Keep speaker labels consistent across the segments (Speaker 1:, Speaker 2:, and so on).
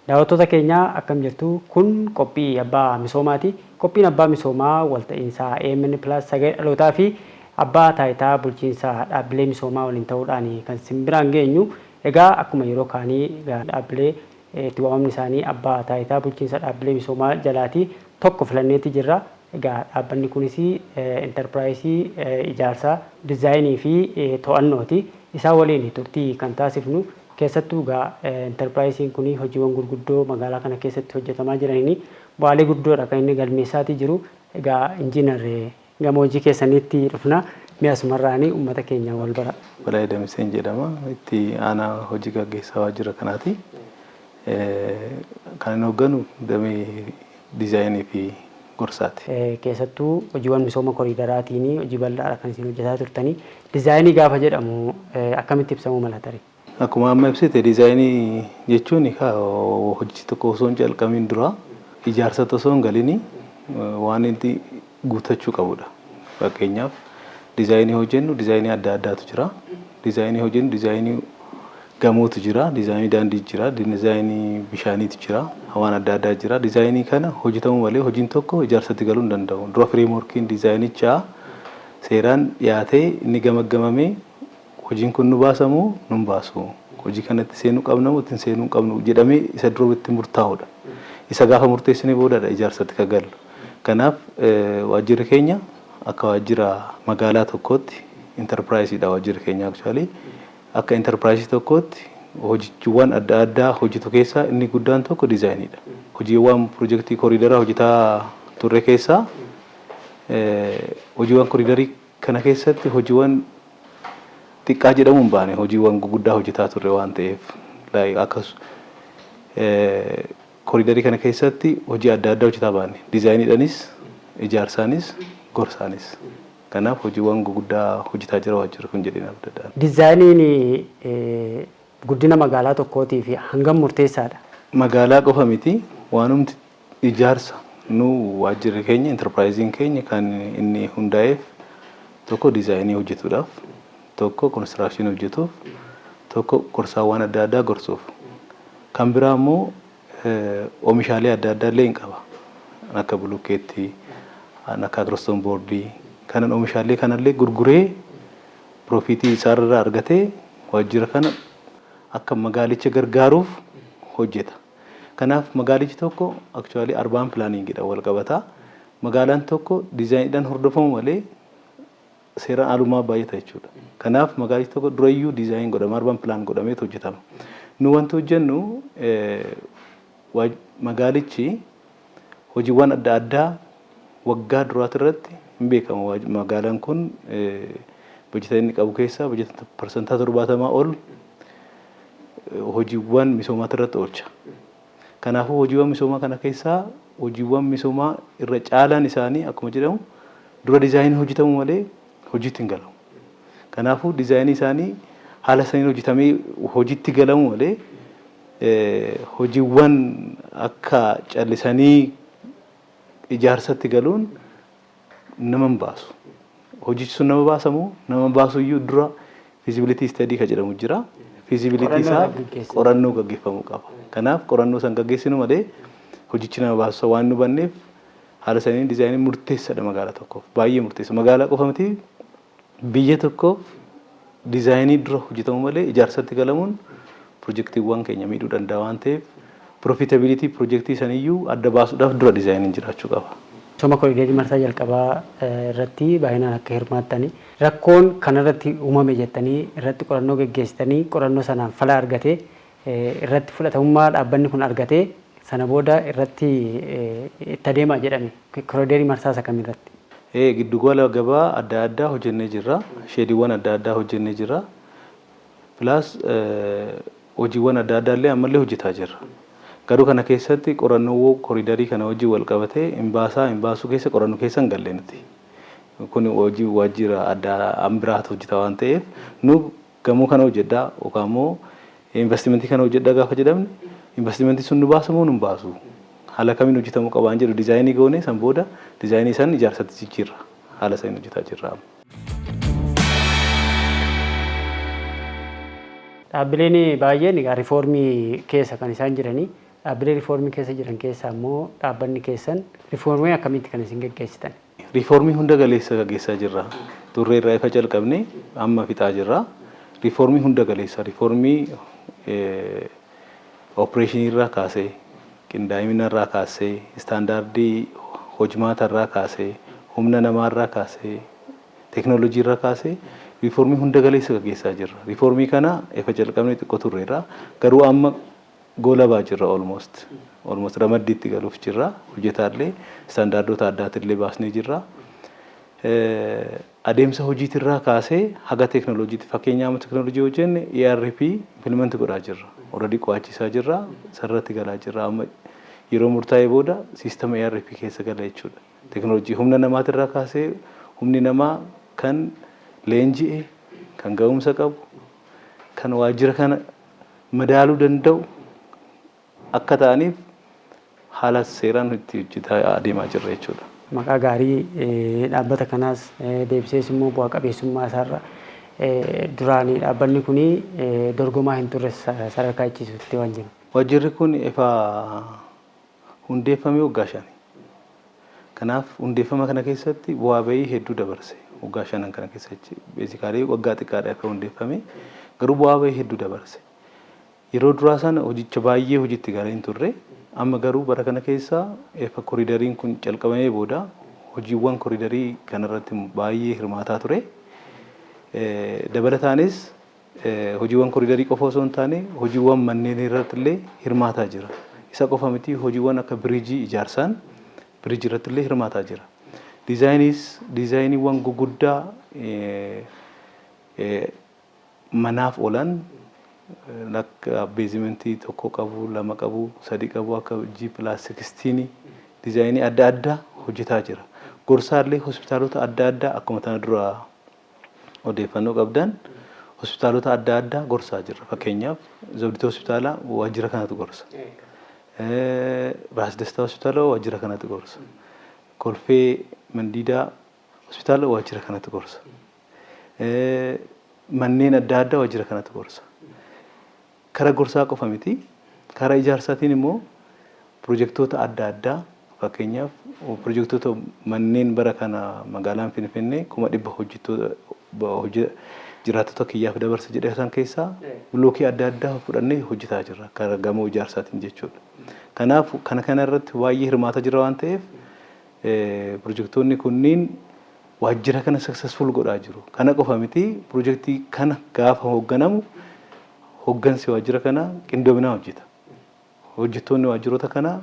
Speaker 1: Daawwattoota keenya, akkam jirtu? Kun qophii abbaa misoomaati. Qophiin abbaa misoomaa walta'iinsa AMN Plus, Sagalee Dhalootaa fi Abbaa Taayitaa Bulchiinsa Dhaabbilee Misoomaa waliin ta'uudhaan kan isin biraan geenyu. Egaa akkuma yeroo kaanii dhaabbilee itti waamamni isaanii Abbaa Taayitaa Bulchiinsa Dhaabbilee Misoomaa jalaati tokko filanneetti jirra. Egaa dhaabbanni kunis intarpiraayisii ijaarsaa, dizaayinii fi to'annooti. Isaan waliin turtii kan taasifnu keessattuu egaa intarpiraayisiin kun hojiiwwan gurguddoo magaalaa kana keessatti hojjetamaa jiraniin bu'aalee guddoodha kan inni galmeessaatii jiru. Egaa injiinar, gama hojii keessaniitti dhufna. Mi'a asumarraanii uummata keenya wal bara.
Speaker 2: Balaa Damiseen jedhama. Itti aanaa hojii gaggeessaa waajjira kanaati. Kan inni hoogganu damee diizaayinii fi gorsaati.
Speaker 1: Keessattuu hojiiwwan misooma koriidaraatiin hojii bal'aadha kan isin hojjetaa turtanii. Diizaayinii gaafa jedhamu akkamitti ibsamuu mala tarii?
Speaker 2: Akkuma amma ibsite, diizaayinii jechuun hojii tokko osoo hin calqabiin dura, ijaarsatti osoo hin galini waan inni guuttachuu qabudha. Fakkeenyaaf, diizaayinii hojjennu diizaayinii adda addaatu jira. Diizaayinii hojjennu diizaayinii gamootu jira, diizaayinii daandii jira, diizaayinii bishaaniitu jira, waan adda addaa jira. Diizaayinii kana hojjetamuu malee hojiin tokko ijaarsatti galuu hin danda'u. Dura frameworkiin diizaayinichaa seeraan dhiyaatee, inni gamaggamamee, hojiin kun nu baasamoo nu hin baasu, hojii kanatti seenuu qabna moo ittiin seenuu hin qabnu jedhamee isa dura itti murtaa'udha. Isa gaafa murteessinee boodadha ijaarsatti kan gallu. Kanaaf waajjirri keenya akka waajjira magaalaa tokkootti intarpiraayisiidha waajjirri keenya. Actually, akka intarpiraayisii tokkootti hojiiwwan adda addaa hojjetu keessaa inni guddaan tokko diizaayiniidha. Hojiiwwan piroojeektii koriidaraa hojjetaa turre keessaa, hojiiwwan koriidarii kana keessatti hojiiwwan xiqqaa jedhamu hin baane, hojiiwwan guguddaa hojjetaa turre waan ta'eef, akkas koriidarii kana keessatti hojii adda addaa hojjetaa baane, diizaayiniidhaanis, ijaarsaanis, gorsaanis. Kanaaf hojiiwwan guguddaa hojjetaa jira waajjirri kun jedheen abdadha.
Speaker 1: Diizaayiniin guddina magaalaa tokkootiif hangam murteessaadha?
Speaker 2: Magaalaa qofa miti, waanumti ijaarsa nu waajjirri keenya, intarpiraayiziin keenya kan inni hundaa'eef tokko diizaayinii hojjetuudhaaf, tokko konistirakshinii hojjetuuf, tokko gorsaawwan adda addaa gorsuuf. Kan biraa immoo oomishaalee adda addaa illee hin qaba. Akka bulukkeettii, akka agro-stone boardii kanan oomishaalee kanallee gurguree profitii isaarraa argatee waajjira kana akka magaalicha gargaaruuf hojjeta. Kanaaf magaalichi tokko actually urban planningidha wal qabata. Magaalaan tokko diizaayiniidhaan hordofamu malee seeraan alummaa baay'ata jechuudha. Kanaaf magaalichi tokko durayyuu design godhama, urban plan godhameetu hojjetama. Nu wanti hojjennu, magaalichi hojiiwwan adda addaa waggaa duraati irratti hin beekamu. Magaalaan kun bajeta inni qabu keessaa bajeta 70% ol hojiiwwan misoomaati irratti oolcha. Kanaafuu hojiiwwan misoomaa kana keessaa hojiiwwan misoomaa irra caalaan isaanii, akkuma jedhamu, dura diizaayinii hojjetamu malee hojiitti hin galamu. Kanaafuu diizaayinii isaanii haala saniin hojjetamee hojiitti galamu malee hojiiwwan akka callisanii ijaarsatti galuun nama hin baasu. Hojichi sun nama baasamoo nama baasu iyyuu dura feasibility study kan jedhamu jira. Feasibility isaa qorannoo gaggeeffamuu qaba. Kanaaf qorannoo san gaggeessinu malee hojichi nama baasu waan nu hubanneef, haala saniin diizaayiniin murteessaadha magaalaa tokkoof. Baay'ee murteessa. Magaalaa qofa miti, biyya tokkoof diizaayinii dura hojjetamu malee ijaarsatti galamuun pirojektiiwwan keenya miidhuu danda'a waan ta'eef, profitability pirojektii saniyyuu adda baasuudhaaf dura diizaayiniin jiraachuu qaba.
Speaker 1: Misooma koriidarii marsaa jalqabaa irratti baay'inaan akka hirmaattanii, rakkoon kanarratti uumame jettanii irratti qorannoo geggeessitanii, qorannoo sanaan fala argatee, irratti fudhatamummaa dhaabbanni kun argatee, sana booda irratti itti adeemaa jedhame koriidarii marsaa isa kamirratti?
Speaker 2: Giddugala gabaa adda addaa hojjennee jirra. Sheediiwwan adda addaa hojjennee jirra. Plus hojiiwwan adda addaa illee ammallee hojjetaa jirra. Garuu kana keessatti qorannoo koriidarii kana wajjin wal qabatee hin baasaa hin baasuu keessa qorannoo keessa hin galle nuti. Kun hojii waajjira adda biraatu hojjeta waan ta'eef, nu gamoo kana hojjedhaa yookaan immoo investimentii kana hojjedhaa gaafa jedhamne, investimentii sun nu baasa moo nu hin baasu, haala kamiin hojjetamuu qaba waan jedhu diizaayinii goone, san booda diizaayinii san ijaarsatti jijjiirra, haala saniin hojjetaa jirra.
Speaker 1: Dhaabbileen baay'een egaa riifoormii keessa kan isaan jiranii. Dhaabbilee riifoormii keessa jiran keessaa immoo dhaabbanni keessan riifoormii akkamitti kan isin geggeessitan?
Speaker 2: Riifoormii hunda galeessa gaggeessaa jirra. Turree irraa ifa jalqabne amma fixaa jirra. Riifoormii hunda galeessa, riifoormii opereeshinii irraa kaasee, qindaa'ina irraa kaasee, istaandaardii hojmaata irraa kaasee, humna namaa irraa kaasee, teekinooloojii irraa kaasee riifoormii hunda galeessa gaggeessaa jirra. Riifoormii kana ifa jalqabne xiqqoo turreerra. Garuu amma goolabaa jirra almost. Almost ramaddiitti galuuf jirra. Hojjetaallee istaandaardoota addaatillee baasnee jirra. Adeemsa hojiitirraa kaasee haga teekinooloojiitti, fakkeenyaaf amma teekinooloojii hojjenne ERP implement godhaa jirra. Already qo'achiisaa jirra. Sararratti galaa jirra. Amma yeroo murtaa'e booda siistama ERP keessa gala jechuudha. Teekinooloojii humna namaatirraa kaasee humni namaa kan leenji'e, kan ga'umsa qabu, kan waajjira kana madaaluu danda'u akka ta'aniif haala seeraan itti hojjetaa adeemaa jirra jechuudha.
Speaker 1: Maqaa gaarii dhaabbata kanaas deebisees immoo bu'aa qabeessummaa isaarra duraan dhaabbanni kun dorgomaa hin turre sadarkaa jechisuutti waan jiru.
Speaker 2: Waajjirri kun ifa hundeeffamee waggaa 5. Kanaaf hundeeffama kana keessatti bu'aa bahii hedduu dabarse. Waggaa 5 kana keessatti basically waggaa xiqqaadha akka hundeeffame, garuu bu'aa bahii hedduu dabarse. Yeroo duraa sana hojicha baay'ee hojiitti galee hin turre. Amma garuu bara kana keessa efa koriidariin kun calqabamee booda hojiiwwan koriidarii kanarratti baay'ee hirmaataa ture. Dabalataanis hojiiwwan koriidarii qofa osoo hin taane hojiiwwan manneen irratti illee hirmaataa jira. Isa qofa miti, hojiiwwan akka biriijii ijaarsaan biriijii irratti illee hirmaataa jira. Diizaayiniis diizaayiniiwwan guguddaa manaaf oolan akka basementii 1 qabu, 2 qabu, 3 qabu, akka G+16 diizaayinii adda addaa hojjetaa jira. Gorsaallee hospitaalota adda addaa, akkuma tana dura odeeffannoo qabdan, hospitaalota adda addaa gorsaa jirra. Fakkeenyaaf Zawdituu hospitaala waajjira kanatu gorsa. Raas Dastaa hospitaala waajjira kanatu gorsa. Kolfee Mandiidaa hospitaala waajjira kanatu gorsa. Manneen adda addaa waajjira kanatu gorsa. Kara gorsaa qofa miti. Karaa ijaarsaatiin immoo pirojektoota adda addaa, fakkeenyaaf pirojektoota manneen bara kana magaalaan Finfinnee 100,000 hojjettoota jiraattota kiyyaaf dabarsa jedhee isaan keessaa bilookii adda addaa fudhannee hojjetaa jirra karaa gamoo ijaarsaatiin jechuudha. Kanaaf kana kana irratti baay'ee hirmaata jira waan ta'eef pirojektoonni kunniin waajjira kana successful godhaa jiru. Kana qofa miti, pirojektii kana gaafa hoogganamu hooggansi waajjira kanaa qindoominaan hojjeta. Hojjettoonni waajjiroota kanaa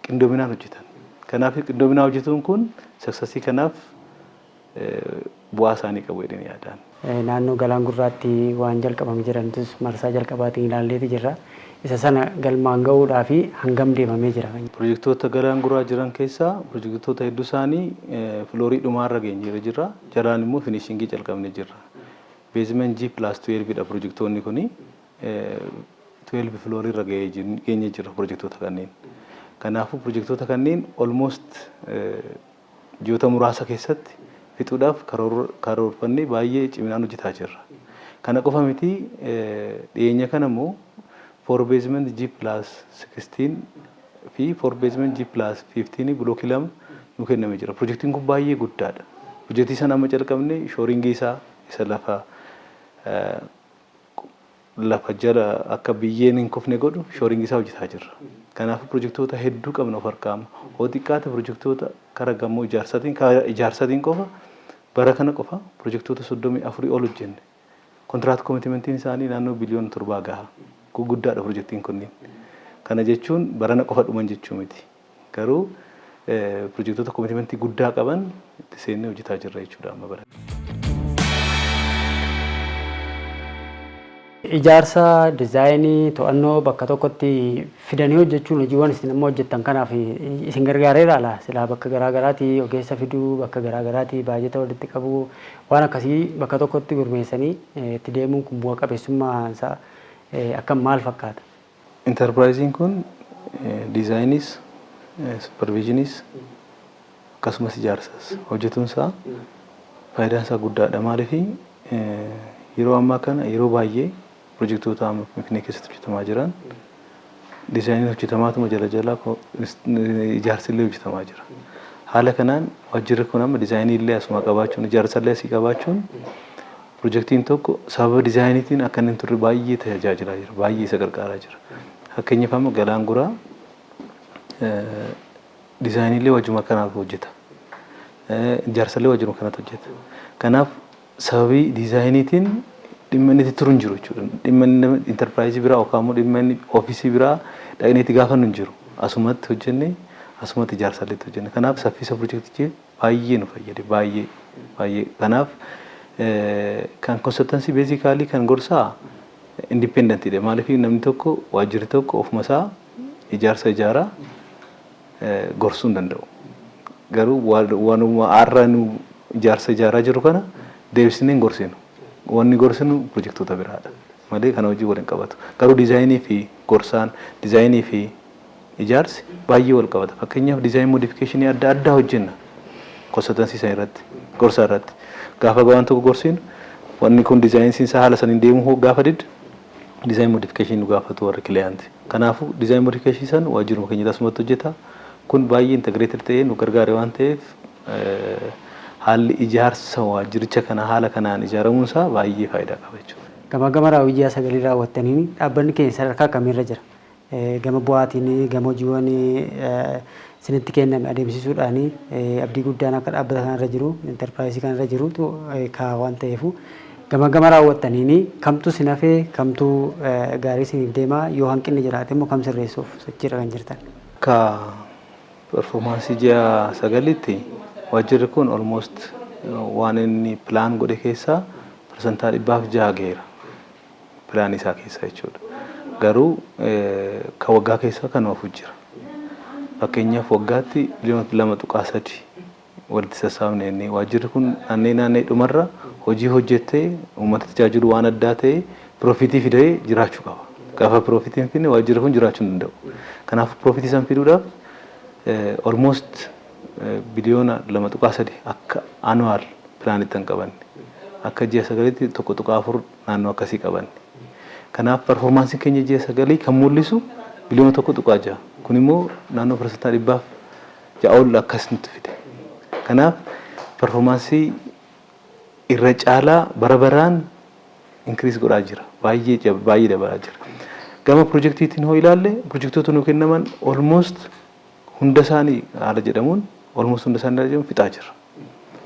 Speaker 2: qindoominaan hojjetan. Kanaaf qindoominaan hojjetuun kun successii kanaaf bu'aa isaanii qabu jedhanii yaadaan.
Speaker 1: Naannoo Galaan Gurraatti waan jalqabame jedhamtus marsaa jalqabaatiin ilaalleeti jirra. Isa sana galmaan ga'uudhaa fi hangam deemamee jira?
Speaker 2: Pirojektoota Galaan Gurraa jiran keessaa pirojektoota hedduu isaanii floorii dhumaarra geenyeera jirra. Jalaan immoo finishingii calqabnee jirra. Basement G+12 dha pirojektoonni kuni. 12 floorii irra geenyee jirra pirojektoota kanneen. Kanaafuu pirojektoota kanneen almost ji'oota muraasa keessatti fixuudhaaf karoorfannee baay'ee ciminaan hojjetaa jirra. Kana qofa miti, dhiyeenya kana immoo four basement G+16 fi four basement G+15 bilookii 2 nu kennamee jira. Pirojektiin kun baay'ee guddaadha. Pirojektii sana amma calqabne shoringii isaa isa lafa jala akka biyyeen hin kufne godhu shoringii isaa hojjetaa jirra. Kanaafuu pirojektoota hedduu qabna of harkaa amma. Hoo xiqqaate pirojektoota kara gamoo ijaarsaatiin qofa bara kana qofa pirojektoota 34 ol hojjenne. Contract commitmentiin isaanii naannoo biliyoona 7 gaha. Guguddaadha pirojektiin kunniin. Kana jechuun barana qofa dhuman jechuu miti. Garuu pirojektoota commitmentii guddaa qaban itti seennee hojjetaa jirra jechuudha amma bara.
Speaker 1: Ijaarsa, diizaayinii, to'annoo bakka tokkotti fidanii hojjechuun hojiiwwan isin amma hojjettan kanaaf isin gargaareera laa? Silaa bakka garaa garaatii ogeessa fiduu, bakka garaa garaatii baajata walitti qabuu, waan akkasii bakka tokkotti gurmeessanii itti deemuun kun bu'a qabeessummaa isaa akkam maal fakkaata?
Speaker 2: Intarpiraayiziin kun diizaayinis, supervisioniis akkasumas ijaarsas hojjetuun isaa faayidaan isaa guddaadha. Maaliif, yeroo ammaa kana yeroo baay'ee pirojektoota amma Finfinnee keessatti hojjetamaa jiran Diizaayiniin hojjetamaatuma jala jalaa ijaarsi illee hojjetamaa jira. Haala kanaan waajjirri kun amma diizaayinii illee asuma qabaachuun, ijaarsa illee asii qabaachuun, pirojektiin tokko sababa diizaayiniitiin akka inni hin turre baay'ee tajaajilaa jira. Baay'ee isa gargaaraa jira. Fakkeenyaaf, amma Galaan Guraa diizaayinii illee waajjiruma kanaaf hojjeta. Ijaarsa illee waajjiruma kanatti hojjeta. Kanaaf sababii diizaayiniitiin dhimma inni itti turu hin jiru jechuudha. Dhimma inni intarpiraayizii biraa yookaan immoo dhimma inni ofiisii biraa dhaqnee itti gaafannu hin jiru. Asumatti hojjennee, asumatti ijaarsa illee itti hojjenne. Kanaaf saffisa pirojektichi baay'ee nu fayyade, baay'ee baay'ee. Kanaaf kan consultancy basically kan gorsaa independentiidha. Maaliif, namni tokko, waajjirri tokko ofuma isaa ijaarsa ijaaraa gorsuu hin danda'u. Garuu waanuma har'a nu ijaarsa ijaaraa jiru kana deebisnee hin gorsinu. Wanni gorsinu pirojektoota biraadha malee kana hojii waliin qabatu. Garuu diizaayinii fi gorsaan, diizaayinii fi ijaarsi baay'ee wal qabata. Fakkeenyaaf, design modificationii adda addaa hojjenna. Consultancy sana irratti, gorsaa irratti. Gaafa waan tokko gorsinu, wanni kun diizaayinsiin isaa haala saniin deemuu gaafa diddu, design modificationii nu gaafatu warri clientii. Kanaafuu design modificationii sana waajjiruma keenya asumatti hojjeta. Kun baay'ee integrated ta'ee nu gargaare waan ta'eef, haalli ijaarsa waajjiricha kana haala kanaan ijaaramuun isaa baay'ee faayidaa qaba jechuudha.
Speaker 1: Gama gama raawwii ji'a 9 raawwattaniin dhaabbanni keenya sadarkaa kamiirra jira? Gama bu'aatiin, gama hojiiwwan isinitti kenname adeemsisuudhaan abdii guddaan akka dhaabbata kanarra jiru, intarpiraayizii kanarra jirutu kaa waan ta'eefu, gama gama raawwattaniin kamtu isin hafee, kamtu gaarii isiniif deemaa, yoo hanqinni jiraate immoo kam sirreessuuf sochiirra kan jirtan?
Speaker 2: Akka performanceii ji'a 9tti waajjirri kun almost waan inni plan godhe keessaa 106% gaheera. Pilaanii isaa keessaa jechuudha. Garuu kan waggaa keessaa kan hafu jira. Fakkeenyaaf, waggaatti 2.3 biliyoona walitti sassaabne inni waajjirri kun naannee naannee dhumarra hojii hojjettee uummata tajaajilu waan addaa ta'e profitii fidee jiraachuu qaba. Gaafa profitii hin fidne waajjirri kun jiraachuu hin danda'u. Kanaaf profitii san fiduudhaaf almost 2.3 biliyoona akka annual planitti hin qabanne. Akka ji'a 9tti 1.4 naannoo akkasii qabanne. Kanaaf performanceiin keenya ji'a 9 kan mul'isu 1.6 biliyoona. Kun immoo naannoo 106% ol akkas nutti fide. Kanaaf performanceii irra caalaa bara baraan increase godhaa jira. Baay'ee baay'ee dabalaa jira. Gama pirojektiitiin hoo ilaalle, pirojektoota nu kennaman almost hunda isaanii haala jedhamuun, almost hunda isaanii haala jedhamuun fixaa jira.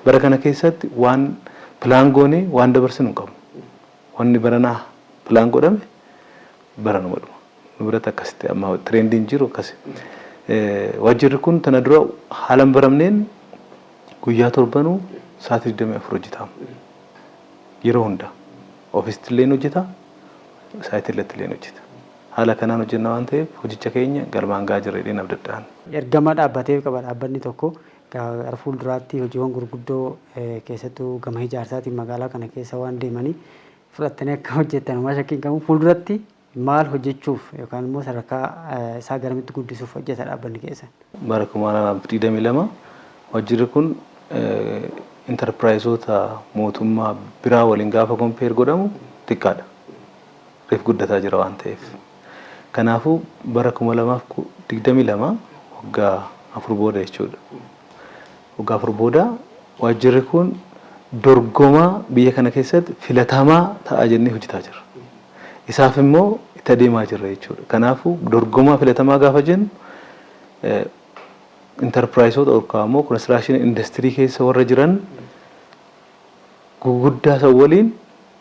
Speaker 2: Bara kana keessatti waan plan goonee waan dabarsinu hin qabnu. Wanni baranaa plan godhame baranuma dhuma. Nu biratti akkasitti amma trendiin jiru akkasi. Waajjirri kun tana dura haala hin baramneen guyyaa torbanuu sa'aatii 24 hojjetama. Yeroo hunda. Ofiisitti illee hojjeta, siteii irratti illee hojjeta. Haala kanaan hojjenna waan ta'eef hojicha keenya galmaan gahaa jirra jedheen abdadhaan.
Speaker 1: Ergama dhaabbateef qaba dhaabbanni tokko. Gara fuulduraatti hojiiwwan gurguddoo, keessattuu gama ijaarsaatiin magaalaa kana keessa waan deemanii fudhattanii akka hojjettan homaa shakkii hin qabu. Fuulduratti maal hojjechuuf yookaan immoo sadarkaa isaa garamitti guddisuuf hojjeta dhaabbanni keessan?
Speaker 2: Bara 2022 waajjirri kun intarpiraayizoota mootummaa biraa waliin gaafa compare godhamu xiqqaadha. Reef guddataa jira waan ta'eef. Kanaafuu bara 2022, waggaa 4 booda jechuudha. Waggaa 4 booda waajjirri kun dorgomaa biyya kana keessatti filatamaa ta'a jennee hojjetaa jirra. Isaaf immoo itti adeemaa jirra jechuudha. Kanaafuu dorgomaa filatamaa gaafa jennu, intarpiraayizoota yookaan immoo construction industry keessa warra jiran guguddaa san waliin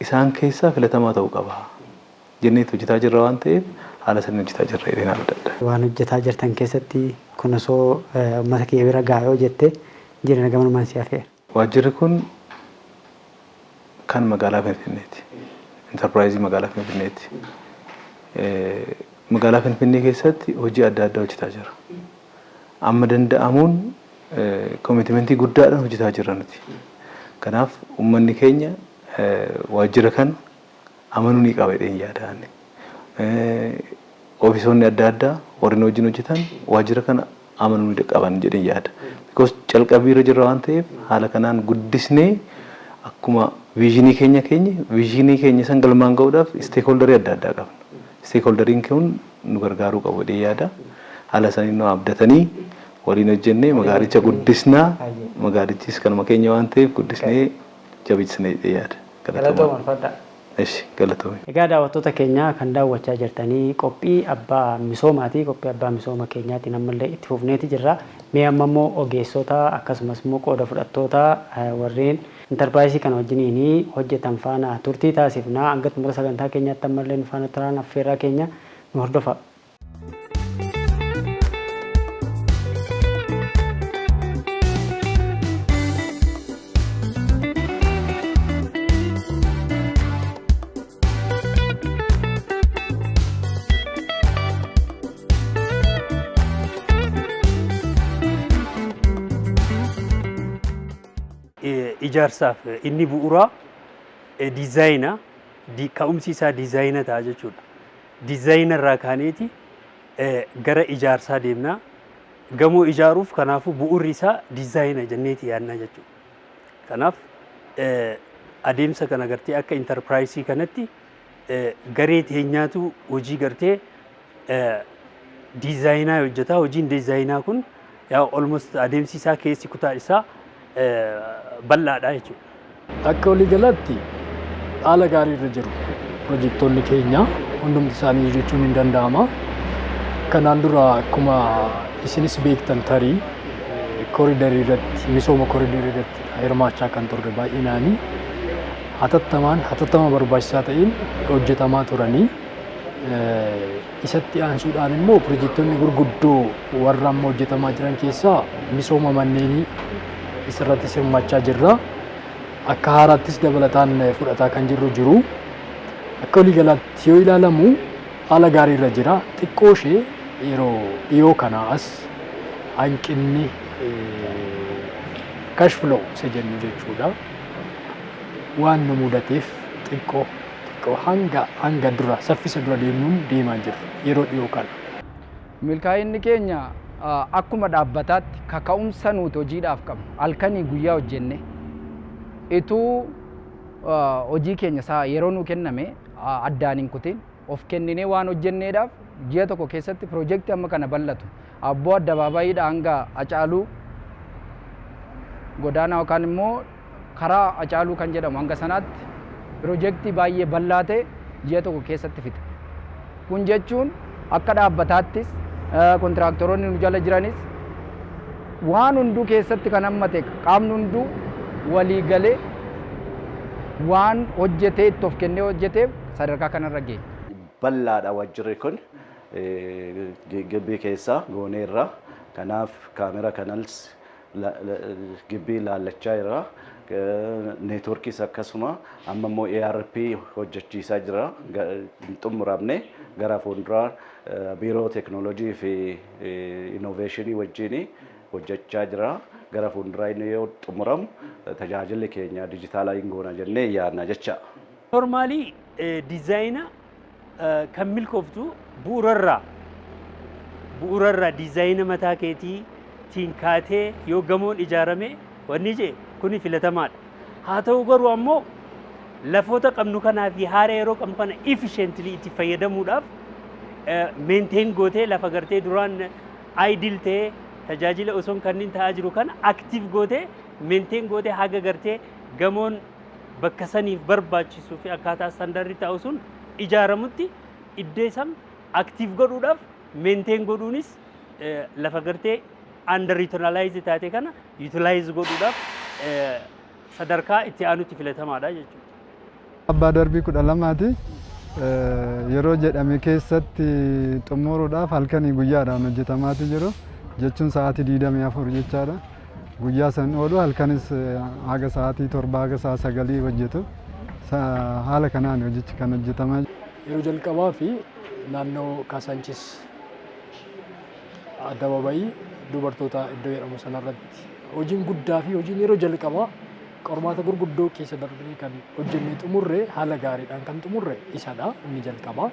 Speaker 2: isaan keessaa filatamaa ta'uu qaba jennee hojjetaa jirra waan ta'eef, haala saniin hojjetaa jirra jedheen abdadha.
Speaker 1: Waan hojjetaa jirtan keessatti kun osoo uummata kiyya bira gahaa yoo jette jireenya gamanumaan si hafeera.
Speaker 2: Waajjirri kun kan magaalaa Finfinneeti. Intarpiraayizii magaalaa Finfinneeti. Magaalaa Finfinnee keessatti hojii adda addaa hojjetaa jira. Amma danda'amuun commitmentii guddaadhaan hojjetaa jirra nuti. Kanaaf uummanni keenya waajjira kana amanuu ni qaba jedheen yaadaan. Ofiisoonni adda addaa warri nu wajjin hojjetan waajjira kana amanuu ni qaban jedheen yaada. Because calqabbii irra jirra waan ta'eef, haala kanaan guddisnee akkuma visionii keenya visionii keenya san galmaan ga'uudhaaf stakeholderii adda addaa qabna. Stakeholderiin kun nu gargaaruu qabu jedhee yaada. Haala saniin nu abdatanii waliin hojjennee magaalicha guddisnaa, magaalichis kanuma keenya waan ta'eef guddisnee jabeessina jedhee yaada.
Speaker 1: Galatooma, ulfaadhaa.
Speaker 2: Eshi, galatoome.
Speaker 1: Egaa daawwattoota keenya, kan daawwachaa jirtanii qophii abbaa misoomaati. Qophii abbaa misooma keenyaatiin ammallee itti fufneeti jirra. Mee amma immoo ogeessota akkasumas immoo qooda fudhattoota warreen intarpiraayisii kana wajjiniin hojjetan faana turtii taasifna. Hanga xumura sagantaa keenyaatti ammallee nu faana turaan affeerraa keenya, nu hordofa.
Speaker 3: Ijaarsaaf inni bu'uuraa diizaayina, ka'umsi isaa diizaayina ta'a jechuudha. Diizaayina irraa kaaneeti gara ijaarsaa deemna. Gamoo ijaaruuf kanaafuu bu'uurri isaa diizaayina jenneeti yaadna jechuudha. Kanaaf adeemsa kana gartee akka intarpiraayisii kanatti garee teenyaatu hojii gartee diizaayinaa hojjeta. Hojiin diizaayinaa kun yaa almost adeemsi isaa keessi kutaa isaa bal'aadha jechuudha.
Speaker 4: Akka waliigalaatti haala gaarii irra jiru pirojektoonni keenya hundumti isaanii jechuun hin danda'ama. Kanaan dura akkuma isinis beektan tarii koriidarii irratti, misooma koriidarii irratti hirmaachaa kan turre baay'inaanii hatattamaan hatattama barbaachisaa ta'een hojjetamaa turanii, isatti aansuudhaan immoo pirojektoonni gurguddoo warra amma hojjetamaa jiran keessaa misooma manneenii isarratti hirmaachaa jirra. Akka haaraattis dabalataan fudhataa kan jirru jiru. Akka waliigalaatti yoo ilaalamu haala gaarii irra jira. Xiqqoo ishee yeroo dhiyoo kana as hanqinni cash flow isa jennu jechuudha. Waan nu mudateef xiqqoo xiqqoo hanga dura saffisa dura deemnuun deemaa jirra yeroo dhiyoo kana.
Speaker 5: Milkaa'inni keenya akkuma dhaabbataatti kaka'umsa nuti hojiidhaaf qabnu, halkanii guyyaa hojjenne ituu hojii keenya isaa yeroo nuu kenname addaan hin kutin of kenninee waan hojjenneedhaaf, ji'a tokko keessatti piroojeektii amma kana bal'atu abboo addabaabayiidha hanga Hacaaluu Godaanaa yookaan immoo karaa Hacaaluu kan jedhamu hanga sanaatti piroojeektii baay'ee bal'aa ta'e ji'a tokko keessatti fixa. Kun jechuun akka dhaabbataattis kontiraaktoroonni nu jala jiranis waan hunduu keessatti kan hammate qaamni hunduu walii galee waan hojjetee itti of kennee hojjeteef sadarkaa kanarra geenye.
Speaker 6: Bal'aadha waajjirri kun, gibbii keessa gooneerra. Kanaaf kaamera kanas gibbii ilaallachaa jira. Neetworkiis akkasuma, amma immoo ERP hojjechiisaa jira. Hin xumuramne, gara fuulduraa biiroo teekinooloojii fi innoveeshinii wajjin hojjechaa jira. Gara fuulduraa inni yoo xumuramu tajaajilli keenya dijitaalaa hin goona jennee yaadna jecha.
Speaker 3: Normally diizaayina kan milkooftu bu'uurarraa diizaayina mataa keetiin kaatee yoo gamoon ijaarame wanni jee kuni filatamaadha. Haa ta'u garuu ammoo lafoota qabnu kanaa fi haala yeroo qabnu kana efficiently itti fayyadamuudhaaf maintain gootee lafa gartee duraan idle ta'ee tajaajila osoo kanneen ta'aa jiru kana active gootee, maintain gootee, haga gartee gamoon bakka saniif barbaachisuu fi akkaataa standardii ta'u sun ijaaramutti iddoo san active godhuudhaaf maintain godhuunis lafa gartee under utilize taate kana utilize godhuudhaaf sadarkaa itti aanutti filatamaadha jechuudha.
Speaker 7: Abbaa darbii 12ti. Yeroo jedhame keessatti xumuruudhaaf halkanii guyyaadhaan hojjetamaati jiru. Jechuun sa'aatii 24 jechaadha. Guyyaa san oolu, halkanis haga sa'aatii 7 haga sa'a 9 hojjetu. Haala kanaan hojichi kan hojjetamaa jiru.
Speaker 4: Yeroo jalqabaa fi naannoo Kaasaanchis addabaabayii dubartoota iddoo jedhamu sanarratti hojiin guddaa fi hojiin yeroo jalqabaa qormaata gurguddoo keessa darbinee kan hojjennee xumurre, haala gaariidhaan kan xumurre isadha inni jalqabaa.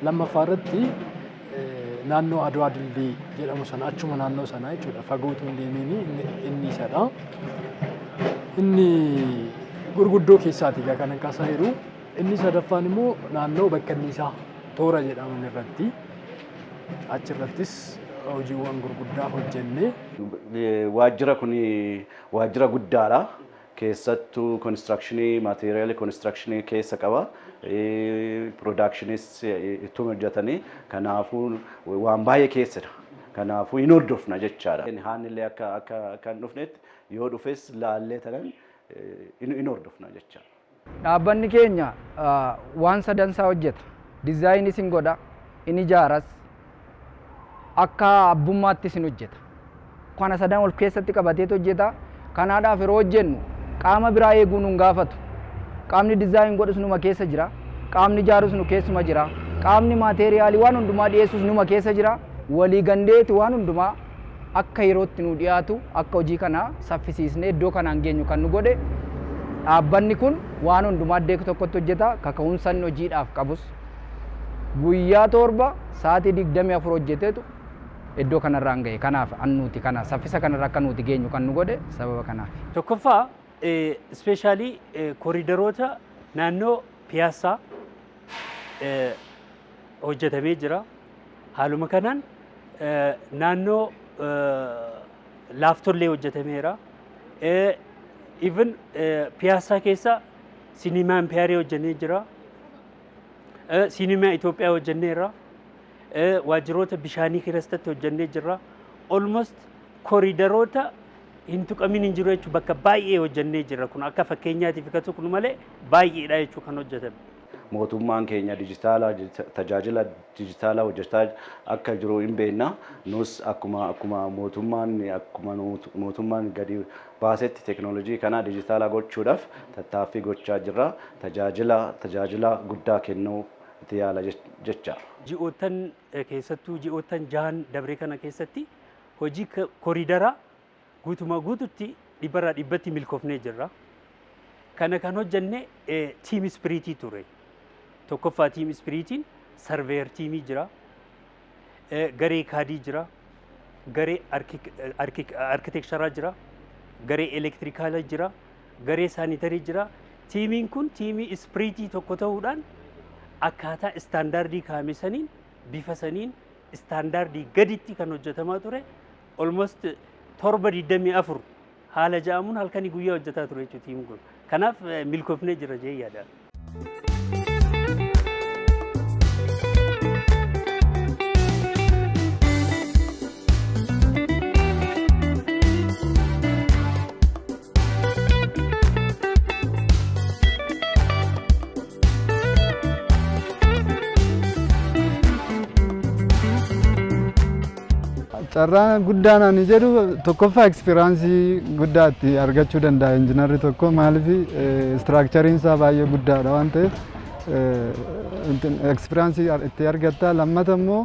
Speaker 4: Lammaffaa irratti naannoo Adwaa Dildii jedhamu sana, achuma naannoo sana jechuudha, fagoo utuu hin deemiin inni isadha. Inni gurguddoo keessaati egaa kanan kaasaa jiru. Inni sadaffaan immoo naannoo bakkanniisaa Toora jedhaman irratti achirrattis hojiiwwan gurguddaa hojjennee.
Speaker 6: Waajjira kun waajjira guddaadha. Keessattuu constructionii, materialii constructionii keessa qaba. Productionis ittuma hojjetanii, kanaafuu waan baay'ee keessadha. Kanaafuu hin hordofna jechaadha. Haanni illee akka hin dhufnetti, yoo dhufes laallee tanan hin hordofna jechaadha.
Speaker 5: Dhaabbanni keenya waan sadansaa hojjeta. Designii sin godha, in ijaaras, akka abbummaattis hin hojjeta. Kana sadan ol keessatti qabateetu hojjeta. Kanaadhaaf yeroo hojjennu qaama biraa eeguu nun gaafatu. Qaamni design godhus numa keessa jira. Qaamni ijaarus nu keessuma jira. Qaamni materialii waan hundumaa dhiyeessus numa keessa jira. Walii gandeeti waan hundumaa akka yerootti nu dhiyaatu, akka hojii kana saffisiisnee iddoo kanaan geenyu kan nu godhe. Dhaabbanni kun waan hundumaa iddoo tokkotti hojjeta. Kaka'umsa inni hojiidhaaf qabus guyyaa 7 sa'aatii 24 hojjeteetu iddoo kanarraan gahe. Kanaaf annuuti kana saffisa kanarra akka nuti geenyu kan nu godhe sababa kanaaf.
Speaker 3: Tokkoffaa, especially corridoroota naannoo Piyaassaa hojjetamee jira. Haaluma kanaan naannoo Laaftollee hojjetameera. Even Piyaassaa keessa Sinimaa Impiyaarii hojjennee jira. Sinimaa Itoophiyaa hojjenneerra. Waajjiroota bishaanii keessatti hojjennee jirra. Almost corridoroota hin tuqamin hin jiru jechuun bakka baay'ee hojjennee jirra. Kun akka fakkeenyaatiif kan tuqnu malee baay'eedha jechuun kan hojjetame.
Speaker 6: Mootummaan keenya dijitaalaa, tajaajila dijitaalaa hojjetaa akka jiru hin beekna. Nus akkuma mootummaan gadi baasetti teekinooloojii kana dijitaalaa gochuudhaaf tattaaffii gochaa jirra. Tajaajila guddaa kennuu itti yaala jecha.
Speaker 3: Ji'oottan, keessattuu ji'oottan 6n dabree kana keessatti hojii corridoraa guutumaa guututti dhibbarraa dhibbatti milkoofnee jirra. Kana kan hojjenne team spiritii ture. Tokkoffaa, team spiritiin surveyor teamii jira, garee CADii jira, garee architecturaa jira, garee electricalaa jira, garee sanitary jira. Teamiin kun teamii spiritii tokko ta'uudhaan akkaataa standardii kaa'ame saniin, bifa saniin, standardii gaditti kan hojjetamaa ture. Almost 7/24 haala ja'amuun halkanii guyyaa hojjetaa ture jechuudha teamiin kun. Kanaaf milkoofnee jira jee yaada.
Speaker 7: Carraa guddaan ani jedhu, tokkoffaa, experienceii guddaa itti argachuu danda'a injiinarri tokko. Maaliif, structureiin isaa baay'ee guddaadha waan ta'eef experienceii itti argatta. Lammata immoo,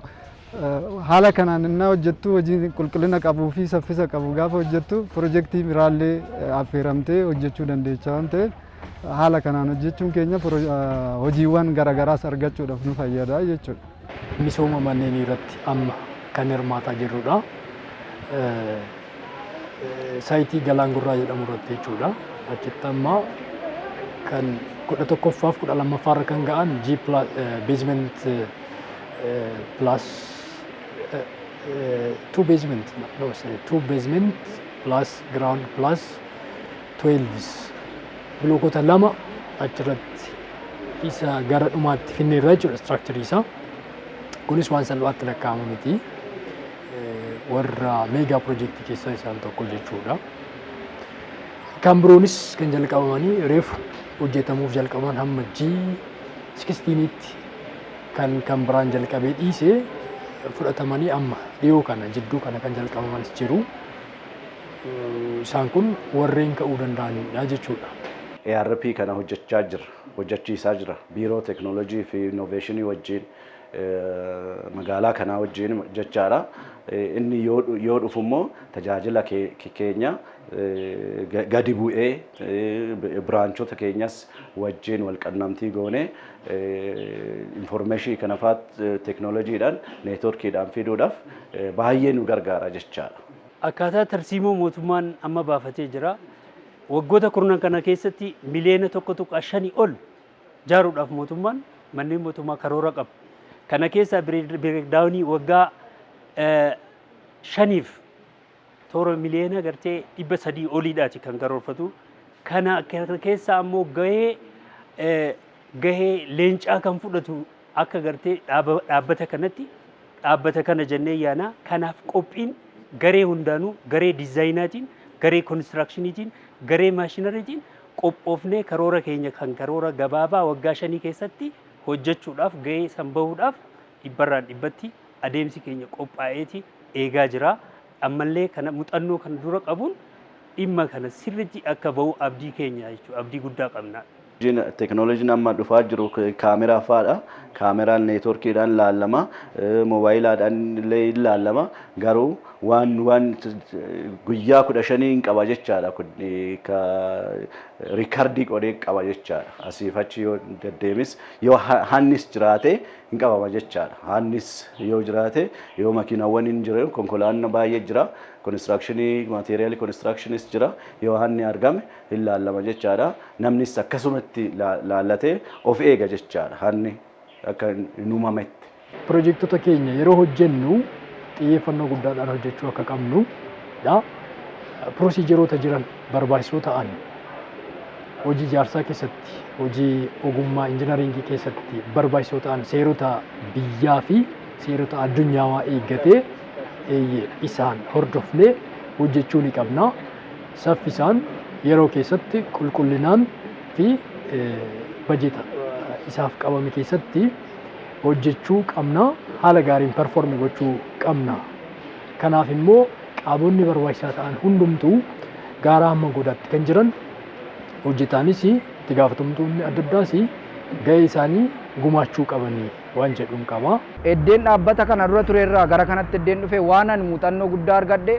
Speaker 7: haala kanaan innaa hojjettu, hojii qulqullina qabuu fi saffisa qabu gaafa hojjettu, pirojektii biraallee affeeramtee hojjechuu dandeecha waan ta'eef, haala kanaan hojjechuun keenya hojiiwwan garaagaraas argachuudhaaf nu fayyada jechuudha.
Speaker 4: Misooma manneenii irratti amma kan hirmaataa jirrudha. Siteii Galaan Gurraa jedhamu irratti jechuudha. Achitti amma kan 11ffaaf 12ffaarra kan ga'an G basement plus two basement, no, sorry, two basement plus ground plus 12 blockota lama achirratti isa gara dhumaatti finneerra jechuudha structureii isaa. Kunis waan salphaatti lakkaa'amu miti. Warra mega projectii keessaa isaan tokko jechuudha. Kan biroonis kan jalqabamanii reefu hojjetamuuf jalqabaman hamma G 16tti kan biraan jalqabee dhiisee fudhatamanii amma dhiyoo kana jidduu kana kan jalqabamanis jiru. Isaan kun warreen ka'uu danda'anidha jechuudha.
Speaker 6: ERP kana hojjechaa jira, hojjechiisaa jira. Biiroo Teekinooloojii fi Innoveeshinii wajjin, magaalaa kanaa wajjin jechaadha. Inni yoo dhufu immoo tajaajila keenya gadi bu'ee, branchota keenyas wajjin wal qunnamtii goonee, informationii kana fa'aa teekinooloojiidhaan, networkiidhaan fiduudhaaf baay'ee nu gargaara jechaadha.
Speaker 3: Akkaataa tarsiimoo mootummaan amma baafatee jira. Waggoota kurnan kana keessatti 1.5 miliyoona ol ijaaruudhaaf mootummaan manneen mootummaa karoora qaba. Kana keessaa breakdownii waggaa 5f toora miliyoona gartee 300 oliidhaati kan karoorfatu. Kana keessaa ammoo gahee leencaa kan fudhatu akka gartee dhaabbata kanatti dhaabbata kana jennee yaana. Kanaaf qophiin garee hundaanuu, garee diizaayinaatiin, garee konistiraakshiniitiin, garee maashinariitiin qophoofnee karoora keenya kan karoora gabaabaa waggaa 5 keessatti hojjechuudhaaf, gahee san bahuudhaaf dhibbarraan dhibbatti adeemsi keenya qophaa'eeti eegaa jira. Ammallee kana muuxannoo kana dura qabuun dhimma kana sirriitti akka bahu abdii keenya jechuudha. Abdii guddaa qabna.
Speaker 6: Teekinooloojiin amma dhufaa jiru kaameraa fa'aadha. Kaameraan neetworkiidhaan laallama, moobaayilaadhaan illee hin laallama. Garuu waan guyyaa 15 hin qaba jechaadha. Riikardii godhee qaba jechaadha. Asiif achi yoo deddeemis, yoo hannis jiraate hin qabama jechaadha. Hannis yoo jiraate, yoo makiinawwan hin jiru, konkolaataan baay'ee jira. Konistirakshinii, maateeriyaalii konistirakshinis jira. Yoo hanni argame hin laallama jechaadha. Namnis akkasumatti laallatee of eega jechaadha. Hanni akka hin uumametti.
Speaker 4: Piroojektota keenya yeroo hojjennu xiyyeeffannoo guddaadhaan hojjechuu akka qabnudha. Pirosiijeroota jiran barbaachisoo ta'an hojii ijaarsaa keessatti, hojii ogummaa injinaringii keessatti barbaachisoo ta'an, seerota biyyaa fi seerota addunyaawaa eeggatee isaan hordofnee hojjechuu ni qabna. Saffisaan, yeroo keessatti, qulqullinaan fi bajeta isaaf qabame keessatti hojjechuu qabna. Haala gaariin perform gochuu qabna. Kanaaf immoo qaamonni barbaachisaa ta'an hundumtuu gaaraa hamma godaatti kan jiran, hojjetaanis itti gaafatamtoonni adda addaas gahee isaanii gumaachuu qabanii waan jedhuun qaba.
Speaker 5: Eddeen dhaabbata kana dura ture irraa gara kanatti eddeen dhufe waan ani muuxannoo guddaa argadhe,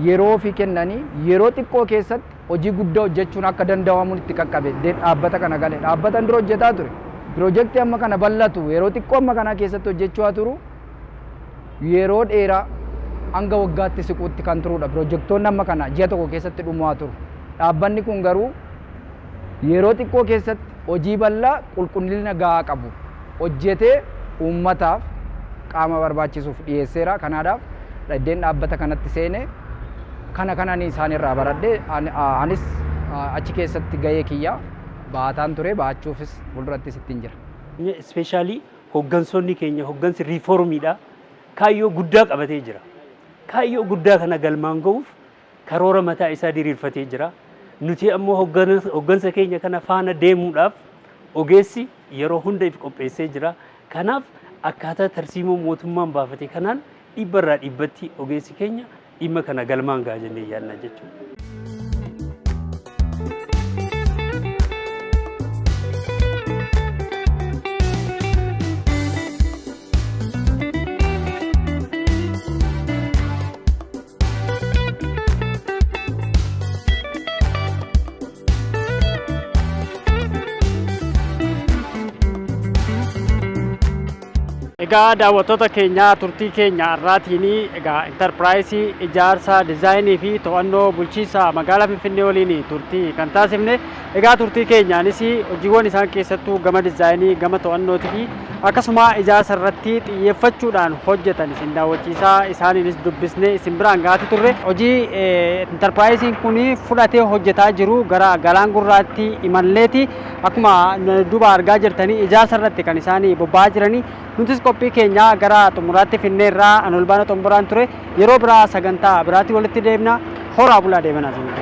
Speaker 5: yeroo ofii kennanii yeroo xiqqoo keessatti hojii guddaa hojjechuun akka danda'amu itti qaqqabe. Eddeen dhaabbata kana gale, dhaabbatan dura hojjetaa ture piroojeektii amma kana bal'atu yeroo xiqqoo amma kana keessatti hojjechuu haa turu, yeroo dheeraa hanga waggaatti siquutti kan turudha. Piroojeektoonni amma kana ji'a tokko keessatti dhumuu haa turu. Dhaabbanni kun garuu yeroo xiqqoo keessatti hojii bal'aa qulqullina gahaa qabu hojjetee uummataaf qaama barbaachisuuf dhiyeesseera. Kanaadhaaf iddeen dhaabbata kanatti seene kana kanan isaan irraa baradhe, anis achi keessatti gahee kiyya baataan ture, baachuufis fuuldurattis ittiin jira.
Speaker 3: Especially hooggansoonni keenya, hooggansi riiformiidha. Kaayyoo guddaa qabatee jira. Kaayyoo guddaa kana galmaan ga'uuf karoora mataa isaa diriirfatee jira. Nuti ammoo hooggansa keenya kana faana deemuudhaaf ogeessi yeroo hunda if qopheessee jira. Kanaaf akkaataa tarsiimoo mootummaan baafate kanaan dhibbarraa dhibbatti ogeessi keenya dhimma kana galmaan ga'a jennee yaadna jechuudha.
Speaker 1: Egaa daawwattoota keenya, turtii keenya har'aatiin egaa intarpiraayisii ijaarsa diizaayinii fi to'annoo bulchiinsa magaalaa Finfinnee waliin turtii kan taasifne. Egaa turtii keenyaanis hojiiwwan isaan keessattuu gama diizaayinii, gama to'annootii fi akkasuma ijaarsa irratti xiyyeeffachuudhaan hojjetan isin daawwachiisaa, isaaniinis dubbisnee isin biraan gahaa turre. Hojii intarpiraayisiin kun fudhatee hojjetaa jiru gara Galaan Gurraatti imalleeti akkuma duuba argaa jirtanii ijaarsa irratti kan isaan bobba'aa jiranii. Nutis qophii keenya gara xumuraatti finneerraa. An Olbaana Xomboraan ture. Yeroo biraa sagantaa biraatti walitti deemna. Horaa bulaa, deemanaa.